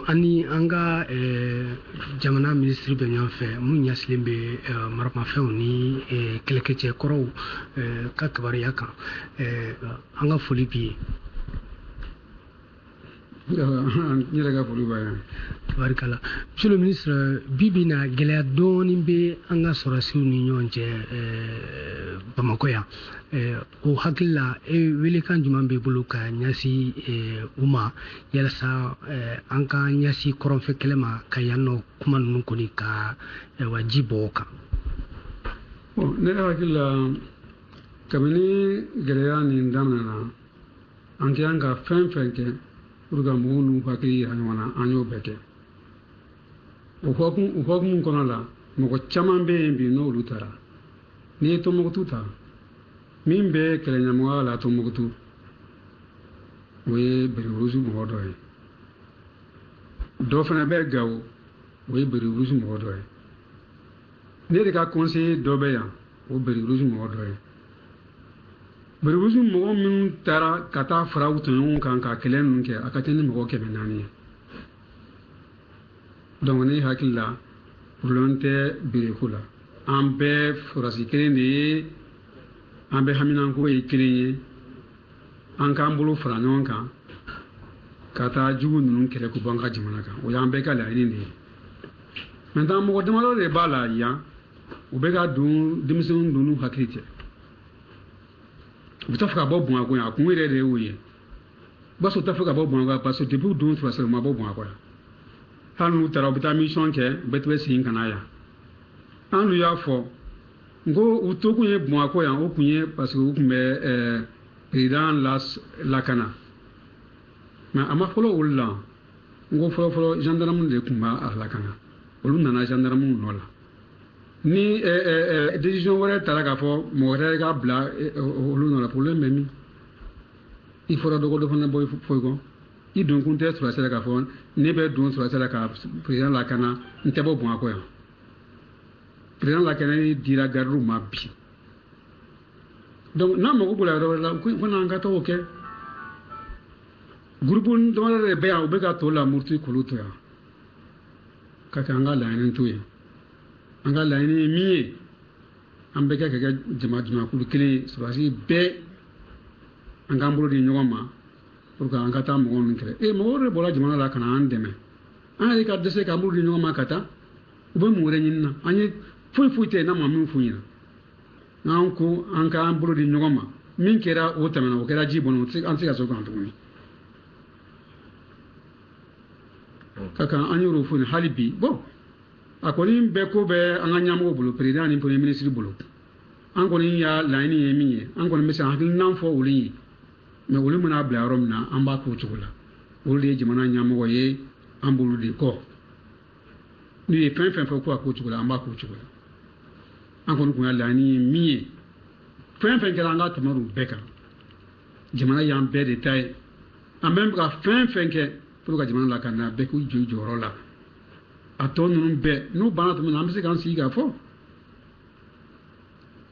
Ani an ka jamana minisiri bɛ ɲɔgɔn fɛ mun ɲɛsilen bɛ maramafɛnw ni kɛlɛkɛcɛ kɔrɔw ka kibaruya kan. An ka foli b'i ye. N yɛrɛ ka foli b'a ye. Tabarikala. Monsieur le ministre, bi bi na gɛlɛya dɔɔnin bɛ an ka sɔrɔdasiw ni ɲɔgɔn cɛ Bamakɔ yan. O hakili la, e welekan jumɛn b'i bolo ka ɲɛsin u ma yalasa an ka ɲɛsin kɔrɔnfɛ kɛlɛ ma ka yan nɔ kuma ninnu kɔni ka wa ji bɔ o kan? Bon, ne hakili la, kabini gɛlɛya nin daminɛna, an ka kan ka fɛn fɛn kɛ pour que mɔgɔw n'u hakili yira ɲɔgɔn na, an y'o bɛɛ kɛ. O hukumu kɔnɔ la, mɔgɔ caman bɛ yen bi n'olu taara. N'i ye Tɔnbukutu ta, min bɛ kɛlɛɲɛmɔgɔya la Tɔnbukutu, o ye béret rouge mɔgɔ dɔ ye. Dɔ fana bɛ Gawo, o ye béret rouge mɔgɔ dɔ ye. Ne de ka conseiller dɔ bɛ yan, o béret rouge mɔgɔ dɔ ye. Béret rouge mɔgɔ minnu taara ka taa fara u tɔɲɔgɔnw kan ka kɛlɛ ninnu kɛ, a ka ca ni mɔgɔ 400 ye. Donc ne hakili la, problème tɛ béret ko la. An bɛɛ forasi kelen de ye, an bɛɛ haminanko ye kelen ye. An k'an bolo fara ɲɔgɔn kan ka taa jugu ninnu kɛlɛ k'u bɔ an ka jamana kan. O y'an bɛɛ ka laɲini de ye. Maintenant, mɔgɔ damadɔ de b'a la yan, u bɛ ka don denmisɛnninw don n'u hakili cɛ. U t'a fɛ ka bɔ Bamakɔ yan, a kun yɛrɛ de y'o ye. I b'a sɔrɔ u t'a fɛ ka bɔ Bamakɔ yan parce que depuis u don sɔrɔsi u ma bɔ Bamakɔ yan. Hali n'u taara, u bɛ taa mission kɛ, u bɛ tila segin ka na yan. An dun y'a fɔ n ko u to kun ye Bamakɔ yan, o kun ye parce que u tun bɛ président lakana. Mais a ma fɔlɔ olu la. N ko fɔlɔ-fɔlɔ gendarme de tun b'a lakana. Olu nana gendarme nɔ la. Ni décision wɛrɛ taara k'a fɔ mɔgɔ wɛrɛ k'a bila olu nɔ la, problème bɛ min? I fɔra dɔgɔ dɔ fana bɔ foyi kɔ. I donkun tɛ sɔrɔsi la k'a fɔ ne bɛ don sɔrɔsi la ka président lakana, n tɛ bɔ Bamakɔ yan. Président lakanali dira gardiw ma bi. Donc n'a mago b'o la yɔrɔ wɛrɛ la, ko n'an ka taa o kɛ. Groupe damadɔ de bɛ yan, u bɛ ka tɔw lamuruti k'olu to yan. Ka kɛ an ka laɲini t'o ye. An ka laɲini ye min ye, an bɛɛ ka kɛ jamakulu kelen ye, sɔrɔdasi bɛɛ an k'an bolo di ɲɔgɔn ma pour que an ka taa mɔgɔw ninnu kɛlɛ. Mɔgɔw de bɔra jamana la ka na an dɛmɛ. An yɛrɛ ka dɛsɛ k'an bolo di ɲɔgɔn ma ka taa, u bɛ mun wɛrɛ ɲini na? An ye foyi foyi tɛ yen n'a ma min f'u ɲɛna. N'an ko an k'an bolo di ɲɔgɔn ma, min kɛra o tɛmɛna, o kɛra ji bɔnna, an tɛ se ka s'o kan tuguni. Ka kan an y'o fɔ hali bi. Bon, a kɔni bɛɛ ko bɛ an ka ɲɛmɔgɔw bolo, président ni premier ministre bolo. An kɔni y'a laɲini ye min ye, an kɔni bɛ se hakilina fɔ olu ye. Mais olu mana bila yɔrɔ min na, an b'a k'o cogo la. Olu de ye jamana ɲɛmɔgɔ ye, an b'olu de kɔ. N'u ye fɛn fɛn fɔ k'u k'o cogo la, an b'a k'o cogo la. An kɔni kun y'a laɲini ye min ye, fɛn fɛn kɛra an ka tɛmɛ olu bɛɛ kan. Jamana y'an bɛɛ de ta ye. An bɛ ka fɛn fɛn kɛ pour ka jamana lakana, bɛɛ k'u jɔ i jɔyɔrɔ la. A tɔ ninnu bɛɛ n'u banna tuma min na, an bɛ se k'an sigi k'a fɔ.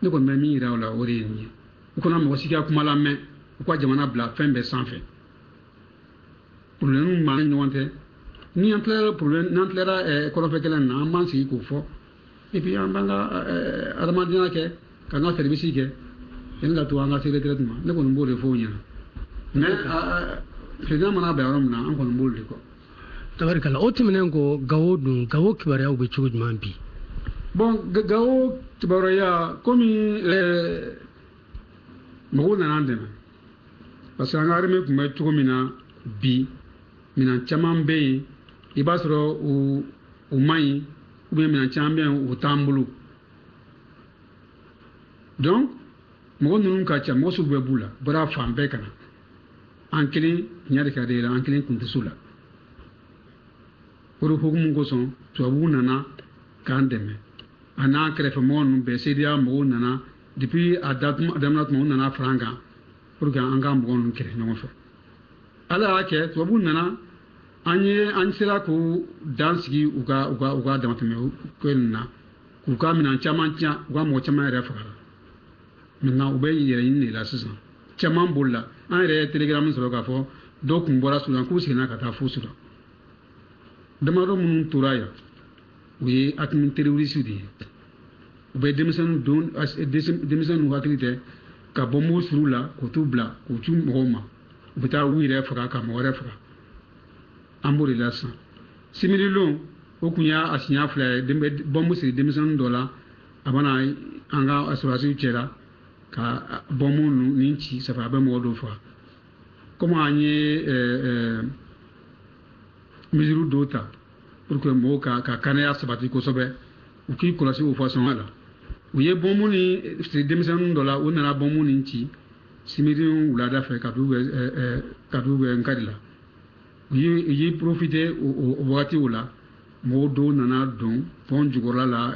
Ne kɔni bɛ min yira u la, o de ye nin ye. U kana mɔgɔ si ka kuma lamɛn, u ka jamana bila fɛn bɛɛ sanfɛ. Problème b'an ni ɲɔgɔn cɛ. Ni an tilara problème, n'an tilara kɔrɔfɛ kɛlɛ nin na, an b'an sigi k'o fɔ. Et puis an b'an ka adamadenya kɛ, k'an ka service kɛ, yanni ka to an ka se retraite ma. Ne kɔni b'o de fɔ u ɲɛna. Mais président mana bila yɔrɔ min na, an kɔni b'olu de kɔ. Tabarikala. O tɛmɛnen kɔ, Gawo dun, Gawo kibaruyaw bɛ cogo jumɛn bi? Bon, Gawo kibaruya, komi mɔgɔw nana an dɛmɛ. Parce que an ka armée tun bɛ cogo min na bi, minɛn caman bɛ yen, i b'a sɔrɔ u man ɲi, ou bien minɛn caman bɛ yen, u t'an bolo. Donc mɔgɔ ninnu ka ca, mɔgɔ sugu bɛɛ b'u la, bɔra fan bɛɛ ka na. An kelen tiɲɛ de ka di la, an kelen kun tɛ s'o la. O de hukumu kosɔn tubabuw nana k'an dɛmɛ. A n'an kɛrɛfɛmɔgɔ ninnu bɛɛ, CEDEAO mɔgɔw nana depuis a daminɛ tuma, u nana fara an kan pour que an ka mɔgɔ ninnu kɛlɛ ɲɔgɔn fɛ. Ala y'a kɛ tubabuw nana, an sera k'u dan sigi u ka damatɛmɛ ko ninnu na, k'u ka minɛn caman tiɲɛ, u ka mɔgɔ caman yɛrɛ fagara. Maintenant u bɛ yɛrɛ ɲini de la sisan, caman bolila. An yɛrɛ ye télégramme sɔrɔ k'a fɔ dɔw kun bɔra Sudan k'u seginna ka taa fo Sudan. Damadɔ minnu tora yan, u ye acte terroriste de ye. U bɛ denmisɛnnin don, denmisɛnninw hakili tɛ ka bɔnbɔn suru la k'u t'u bila k'u cu mɔgɔw ma, u bɛ taa u yɛrɛ faga ka mɔgɔ wɛrɛ faga. An b'o de la sisan. Simirilon, o kun y'a siɲɛ 2 ye, bɔnbu siri denmisɛnnin dɔ la, a bɛna an ka sɔrɔdasiw cɛla ka bɔnbu nin ci, ça fait a bɛ mɔgɔ dɔw faga. Komi an ye mesure dɔw ta pour que mɔgɔw ka kɛnɛya sabati kosɛbɛ, u k'i kɔlɔsi o façon la. U ye bɔnbu ni siri denmisɛnnin dɔ la, u nana bɔnbu nin ci simiri wulada fɛ ka t'u bɛ nkari la. U ye profiter o wagatiw la, mɔgɔw dɔw nana don pont jukɔrɔla la,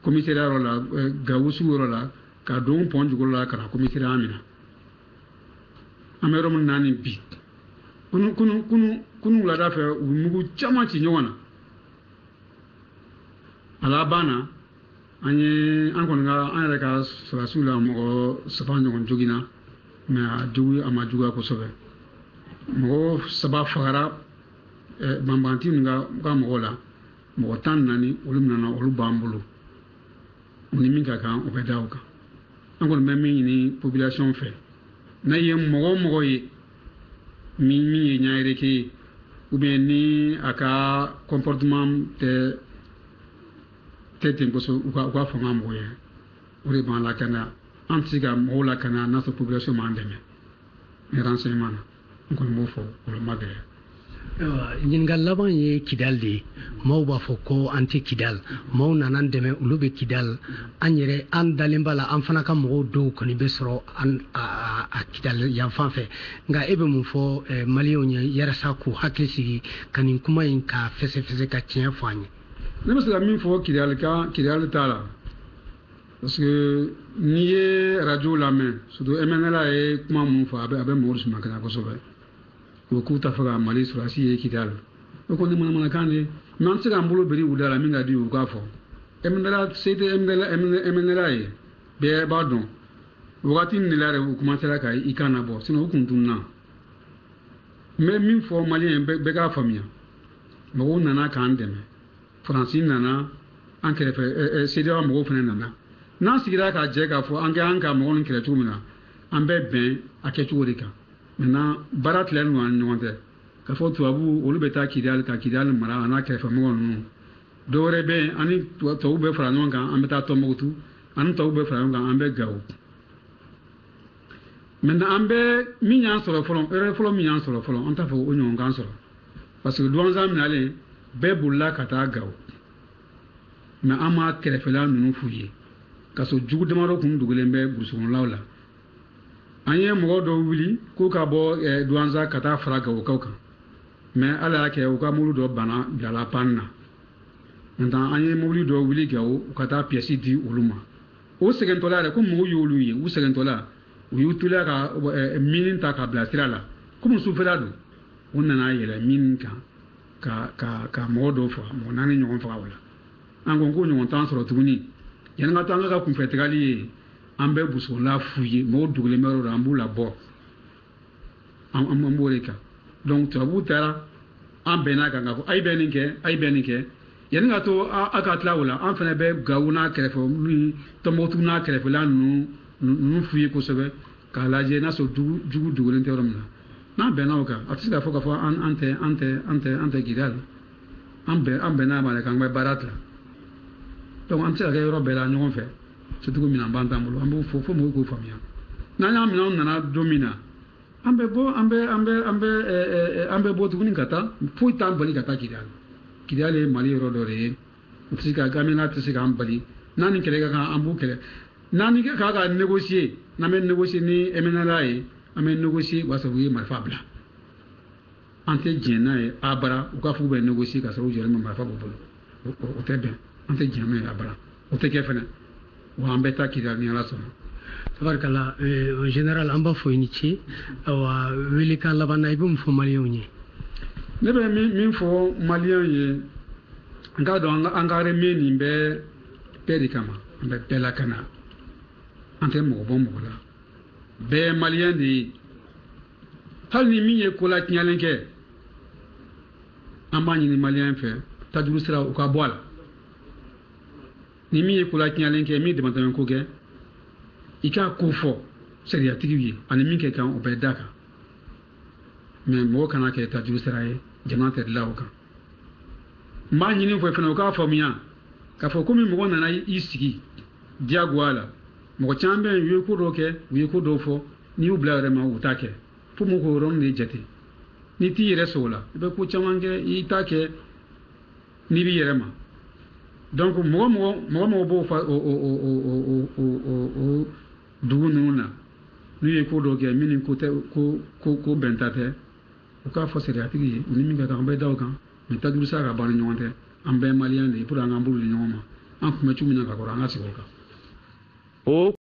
commissariat yɔrɔ la, Gawo sugu yɔrɔ la, ka don pont jukɔrɔla la ka na commissariat minɛ. An bɛ yɔrɔ min na nin bi, kunu kunu kunu kunu wulada fɛ, u mugu caman ci ɲɔgɔn na. A laban na, an ye an kɔni ka an yɛrɛ ka sɔrɔdasiw la mɔgɔ 3 ɲɔgɔn joginna, mais a jugu a ma juguya kosɛbɛ. Mɔgɔ 3 fagara banbanti ninnu ka mɔgɔw la, mɔgɔ 14 olu minɛna, olu b'an bolo. U ni min ka kan, o bɛ da o kan. An kɔni bɛ min ɲini population fɛ, n'a ye mɔgɔ o mɔgɔ ye min ye ɲayɛrɛke ye, ou bien ni a ka comportement tɛ ten kosɛbɛ, u ka fanga mɔgɔ ye, o de b'an lakana. An tɛ se ka mɔgɔw lakana n'a sɔrɔ population m'an dɛmɛ ni renseignement na. N kɔni b'o fɔ, o ma gɛlɛya. Ɲininkali laban ye Kidali de ye. Maaw b'a fɔ ko an tɛ Kidali, maaw nana an dɛmɛ, olu bɛ Kidali. An yɛrɛ an dalen b'a la, an fana ka mɔgɔw dɔw kɔni bɛ sɔrɔ an a Kidali yan fan fɛ. Nka e bɛ mun fɔ maliyɛnw ye yalasa k'u hakili sigi ka nin kuma in ka fɛsɛfɛsɛ ka tiɲɛ fɔ an ye? Ne bɛ se ka min fɔ Kidali kan, Kidali t'a la, parce que n'i ye radio lamɛn, surtout MNLA ye kuma mun fɔ, a bɛ mɔgɔw dusu makɛnɛ kosɛbɛ. O k'u t'a fɛ ka Mali sɔrɔdasi ye Kidali, o kɔni manamanakan de ye. Mais an tɛ se k'an bolo biri u da la. Min ka di u k'a fɔ, MNLA se tɛ MNLA ye, bɛɛ b'a dɔn. Wagati min de la yɛrɛ u commencé ka i kan nabɔ, sinon u kun tununna. N bɛ min fɔ maliyɛn bɛɛ k'a faamuya, mɔgɔw nana k'an dɛmɛ, Faransi nana an kɛrɛfɛ, CEDEAO mɔgɔw fana nana. N'an sigira ka jɛ k'a fɔ an kɛ an ka mɔgɔ ninnu kɛlɛ cogo min na, an bɛ bɛn a kɛcogo de kan. Maintenant, baara tilalen don an ni ɲɔgɔn cɛ k'a fɔ tubabu olu bɛ taa Kidali ka Kidali mara a n'a kɛrɛfɛmɔgɔ ninnu. Dɔw wɛrɛ bɛ yen, ani tubabu bɛ fara ɲɔgɔn kan, an bɛ taa Tɔnbukutu, ani tubabu bɛ fara ɲɔgɔn kan, an bɛ Gawo. Maintenant, an bɛ min y'an sɔrɔ fɔlɔ, erreur fɔlɔ min y'an sɔrɔ fɔlɔ, an t'a fɔ o ɲɔgɔn k'an sɔrɔ, parce que Douentza minɛlen, bɛɛ bolila ka taa Gawo, mais an ma kɛrɛfɛla ninnu f'u ye ka sɔrɔ jugu damadɔ kun dogolen bɛ burusukɔnɔlaw la. An ye mɔgɔ dɔw wuli k'u ka bɔ Douentza ka taa fara Gawokaw kan, mais Ala y'a kɛ u ka mobili dɔ banna bilala panne na. Maintenant, an ye mobili dɔ wuli Gawo, u ka taa pièce di olu ma. O sɛgɛntɔla yɛrɛ, ko mɔgɔw y'olu ye, u sɛgɛntɔla, u y'u teliya ka mine ta ka bila sira la. Komi sufɛla don, u nana yɛlɛ mine kan ka mɔgɔ dɔw faga, mɔgɔ 4 ɲɔgɔn faga o la. An ko k'o ɲɔgɔn t'an sɔrɔ tuguni. Yanni ka to an ka kunfɛtagali ye, an bɛ busukɔnɔla f'u ye, mɔgɔw dogolen bɛ yɔrɔ dɔ, an b'u labɔ, an b'o de kan. Donc tubabuw taara, an bɛn'a kan k'a fɔ a ye bɛ nin kɛ, a ye bɛ nin kɛ. Yanni ka to a ka tila o la, an fana bɛ Gawo n'a kɛrɛfɛ ni Tɔnbukutu n'a kɛrɛfɛla ninnu f'u ye kosɛbɛ k'a lajɛ n'a sɔrɔ jugu dogolen tɛ yɔrɔ min na. N'an bɛnna o kan, a tɛ se k'a fɔ k'a fɔ an tɛ Kidali. An bɛnna ma de k'an bɛ baara tila. Donc an tɛ se ka kɛ yɔrɔ bɛɛ la ɲɔgɔn fɛ, surtout minɛn b'an t'an bolo. An b'o fɔ fo mɔgɔw k'o faamuya. N'an y'a minɛnw nana don min na, an bɛ bɔ, an bɛ bɔ tuguni ka taa. Foyi t'an bali ka taa Kidali. Kidali ye Mali yɔrɔ dɔ de ye, u tɛ se ka gamina tɛ se k'an bali. N'an ni kɛlɛ ka kan, an b'u kɛlɛ. N'an ni k'a ka négocier, n'an bɛ négocier ni MNLA ye, an bɛ négocier o b'a sɔrɔ u ye marifa bila. An tɛ jɛn n'a ye abara u k'a fɔ k'u bɛ négocier ka sɔrɔ u jɔlen bɛ marifa b'u bolo. O tɛ bɛn, an tɛ jɛn n'o ye abara, o tɛ kɛ fɛnɛ. Wa an bɛ taa Kidali ni Ala sɔnna. Tabarikala, général, an b'a fɔ i ni ce. Awa, welekan laban na, i bɛ mun fɔ maliyɛnw ye? Ne bɛ min fɔ maliyɛnw ye, n k'a dɔn an ka armée nin bɛ bɛɛ de kama, an bɛ bɛɛ lakana, an tɛ mɔgɔ bɔ mɔgɔ la, bɛɛ ye maliyɛn de ye. Hali ni min ye ko la tiɲɛlen kɛ, An b'a ɲini maliyɛn fɛ, tajuru sira, u ka bɔ a la. Ni min ye kola tiɲɛlen kɛ, min damatɛmɛ ko kɛ, i k'a ko fɔ sariyatigiw ye, ani min kɛ kan, o bɛɛ da kan. Mais mɔgɔ kana kɛ tajuru sira ye, jamana tɛ dilan o kan. N b'a ɲini fɛ fana, u k'a faamuya k'a fɔ komi mɔgɔ nana i sigi diyagoya la, mɔgɔ caman bɛ yen, u ye ko dɔw kɛ, u ye ko dɔw fɔ, n'i y'u bila yɛrɛ ma, u t'a kɛ. Fo mɔgɔ k'o yɔrɔnin de jate. N'i t'i yɛrɛ sɔrɔ o la, i bɛ ko caman kɛ, i t'a kɛ n'i b'i yɛrɛ ma. Donc mɔgɔ b'o fa o o o o o o o dugu ninnu na, n'u ye ko dɔw kɛ min ni ko tɛ, ko bɛnta tɛ, u k'a fɔ sariyatigi ye, u ni min ka kan, an bɛ da o kan. Mais tajuru sira ka ban ni ɲɔgɔn tɛ. An bɛɛ ye maliyɛn de ye, pour an k'an bolo di ɲɔgɔn ma. An tun bɛ cogo min na ka kɔrɔ, an ka segin o kan. O.